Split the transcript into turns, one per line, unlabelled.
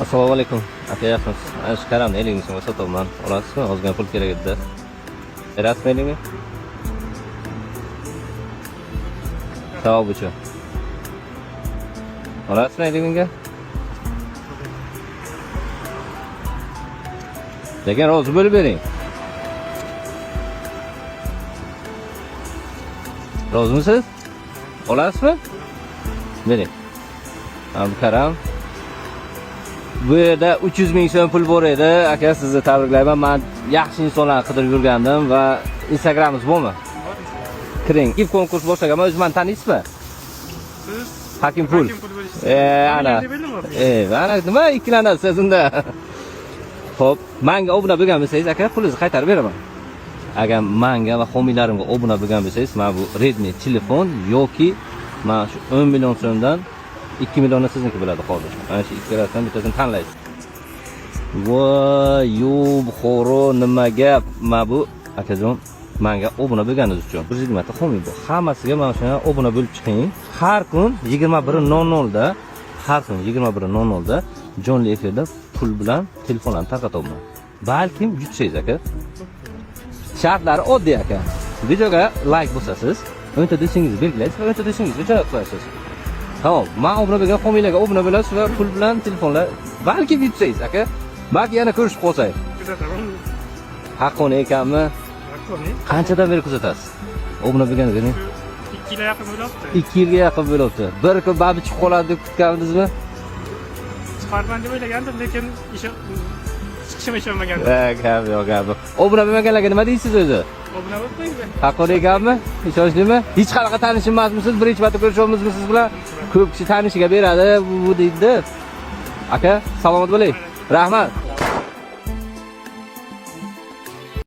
Assalomu alaykum. Aka, yaxshimisiz? Ana shu karamni 50 ming so'mga sotyapman. Olasizmi? Ozgina pul kerak edi. Berasizmi 50 ming? Savob uchun. Olasizmi 50 mingga? Lekin rozi bo'lib bering. Rozimisiz? Olasizmi? Bering. Mana bu karam. Bu yerda 300 ming so'm pul bor edi. Aka, sizni tabriklayman. Men yaxshi insonlarni qidirib yurgandim va Instagramingiz bormi? Kiring. If konkurs boshlaganman. O'zi meni taniysizmi?
Siz
Hakim pul.
Hakim pul bo'lishsiz.
Ana.
Deb bildimmi?
Ana nima ikkilanasiz unda? Xo'p, menga obuna bo'lgan bo'lsangiz, aka, pulingizni qaytarib beraman. Agar menga va homiylarimga obuna bo'lgan bo'lsangiz, mana bu Redmi telefon yoki mana shu 10 million so'mdan 2 millioni sizniki bo'ladi hozir. Mana shu ikkalasidan bittasini tanlaysiz. Voy, yu Buxoro, nima gap? Mana bu akajon menga obuna bo'lganingiz uchun 120 ta homiy bor. Hammasiga mana shunga obuna bo'lib chiqing. Har kun 21:00 da, har kun 21:00 da jonli efirda pul bilan telefonlarni tarqatyapman. Balkim yutsangiz, aka. Shartlari oddiy, aka. Videoga like bosasiz, o'nta do'stingizni belgilaysiz va o'nta do'stingizga jo'natib qo'yasiz. Tamom, men obuna bo'lgan homiylarga obuna bo'lasiz va pul bilan telefonlar balkim yutsangiz, aka. Balki yana ko'rishib qolsak.
Kuzataman.
Haqqoniy ekanmi?
Haqqoniy.
Qanchadan beri kuzatasiz? Obuna bo'lganiga
Shu 2 yilga yaqin bo'lyapti.
2 yilga yaqin bo'libdi. Bir kun babi chiqib qoladi deb kutganmidingizmi?
Chiqarman deb o'ylagandim, lekin chiqishim ishonmagandim.
Gap yo'q, gap yo'q. Obuna bo'lmaganlarga nima deysiz o'zi?
Obuna bo'lib qo'yinglar.
Haqqoniy ekanmi? Ishonchlimi? Hech qanaqa tanish emasmisiz? Birinchi marta ko'rishyapmizmi siz bilan? Ko'p kishi tanishiga beradi, bu deydi. Aka, salomat bo'ling. Rahmat.